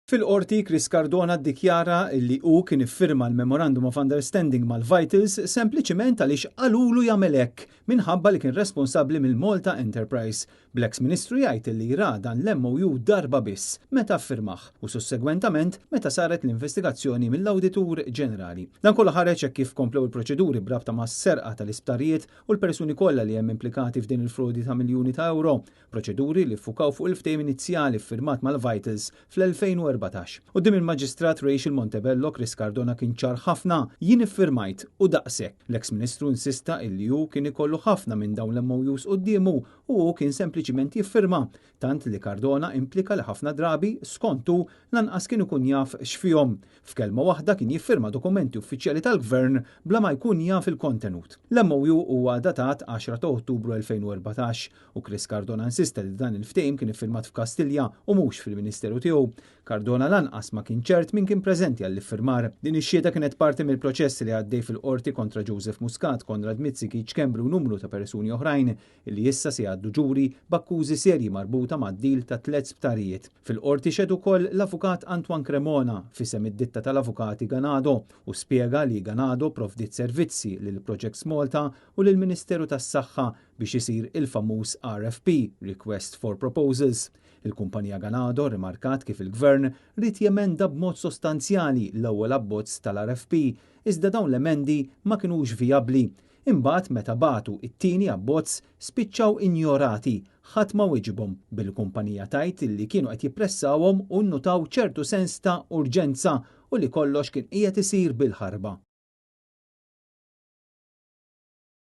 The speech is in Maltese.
Fil-Qorti, Chris Cardona ddikjara li hu kien iffirma l-Memorandum of Understanding mal-Vitals sempliċiment għaliex qalulu jagħmel hekk minħabba li kien responsabbli mill-Malta Enterprise, bl-eks Ministru jgħid li ra dan l-MOU darba biss meta ffirmah u sussegwentament meta saret l-investigazzjoni mill-Awditur Ġenerali. Dan kollu ħareġ hekk kif komplew il-proċeduri b'rabta mas-serqa tal-isptarijiet u l-persuni kollha li hemm implikati f'din il-frodi ta' miljuni ta' ewro, proċeduri li ffukaw fuq il-ftehim inizjali ffirmat mal-Vitals fl-2014. Quddiem il-Maġistrat Rachel Montebello, Chris Cardona kien ċar ħafna, Jien iffirmajt u daqshekk. L-eks Ministru insista illi hu kien ikollu ħafna minn dawn l-MOUs quddiemu u hu kien sempliċiment jiffirma, tant li Cardona implika li ħafna drabi, skont hu, lanqas kien ikun jaf x'fihom. F'kelma waħda kien jiffirma dokumenti uffiċjali tal-Gvern bla ma jkun jaf il-kontenut. L-MOU huwa datat 10 ta' Ottubru 2014 u Chris Cardona insista li dan il-ftehim kien iffirmat f'Kastilja u mhux fil-Ministeru tiegħu. Cardona lanqas ma kien ċert min kien preżenti għall-iffirmar. Din ix-xhieda kienet parti mill-proċess li għaddej fil-Qorti kontra Joseph Muscat, Konrad Mizzi, Keith Schembri u numru ta' persuni oħrajn li issa se jgħaddu ġuri b'akkużi serji marbuta mad-deal ta' tliet sptarijiet. Fil-Qorti xehed ukoll l-Avukat Antoine Cremona f'isem id-ditta tal-avukati Ganado u spjega li Ganado pprovdiet servizzi lil Projects Malta u lill-Ministeru tas-Saħħa biex isir il-famuż RFP, Request for Proposals. Il-kumpanija Ganado rrimarkat kif il-Gvern ried jemenda b'mod sostanzjali l-ewwel abbozz tal-RFP iżda dawn l-emendi ma kinux vijabbli. Imbagħad meta bagħtu t-tieni abbozz spiċċaw injorati, ħadd ma wieġibhom, bil-kumpanija tgħid li kienu qed jippressawhom u nnutaw ċertu sens ta' urġenza u li kollox kien qiegħed isir bil-ħarba.